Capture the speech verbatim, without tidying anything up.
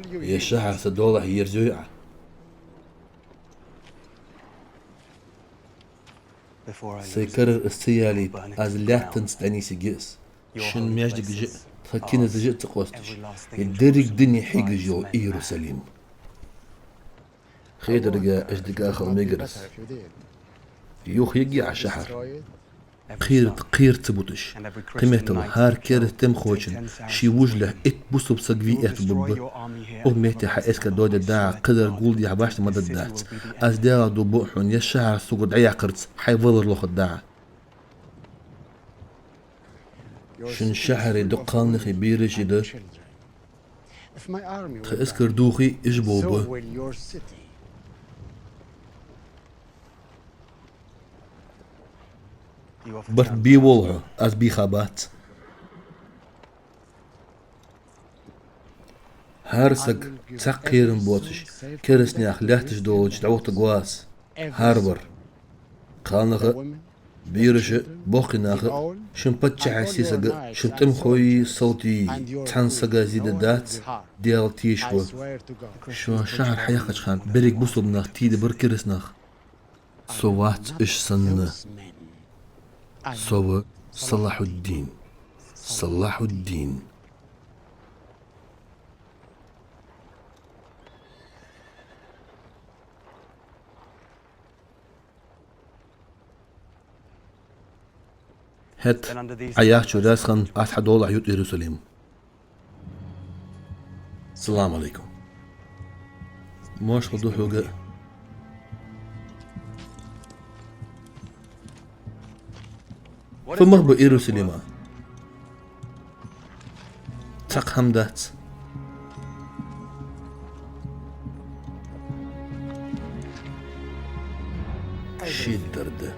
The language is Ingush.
Ер шахьар са долахь ерзаю Ӏа. Сай карара из ца ялийта, аз лаьттанца дӀанийсъергья из. Шун маьждигаш а, тха киназаш а ца къоасташ, ер деррига дуне хьегаш йола Иерусалим. Хетарга, из дика хила мегар из. Юхаергья Ӏа шахьар. Кхера, кхера ца буташ. Кхыметтел хӀара кераста тӀемахочун ший вужалехь итт бусалба саг ве аьттув бергба. Укх метте хьа эскар дӀадоадергда Ӏа, кхыдар гулдехьа башха ма даргдац. Аз Даьлах дув буъ хьона, ер шахьар сога дӀаяккхарца хьай валар лохаргда Ӏа. Шун шахьари дукха кхалнахи бераши да. Тха эскар дувхе, уж болх ба. Барт бе воал хьо, аз бийха бац. ХӀара саг, цхьаккха кхерам боацаш, кераста наьха лаьтташ долча дӀавахийтаргва аз. ХӀара вар. Кхалнах а, бераш а, боккхий нах а, шун паччахьа сесаг а, шун тӀемахой а, салтий а, цхьан сага зе дергдац, Даьла тешаш ва. Шо шахьар хьаяьккхача хана берригаш бусалба нах тийдабар кераста нах. Со вац уж санна. Со ва Салахьуддин. Салахьуддин. ХӀаьта Ӏа яхачо раьза хинна, аз хьа долахь ютаргья Иерусалим. Салам Ӏалайкум. Моаршал да хьога. Фу мах ба Иерусалима? Цхьаккха хӀама дац. Шедар да.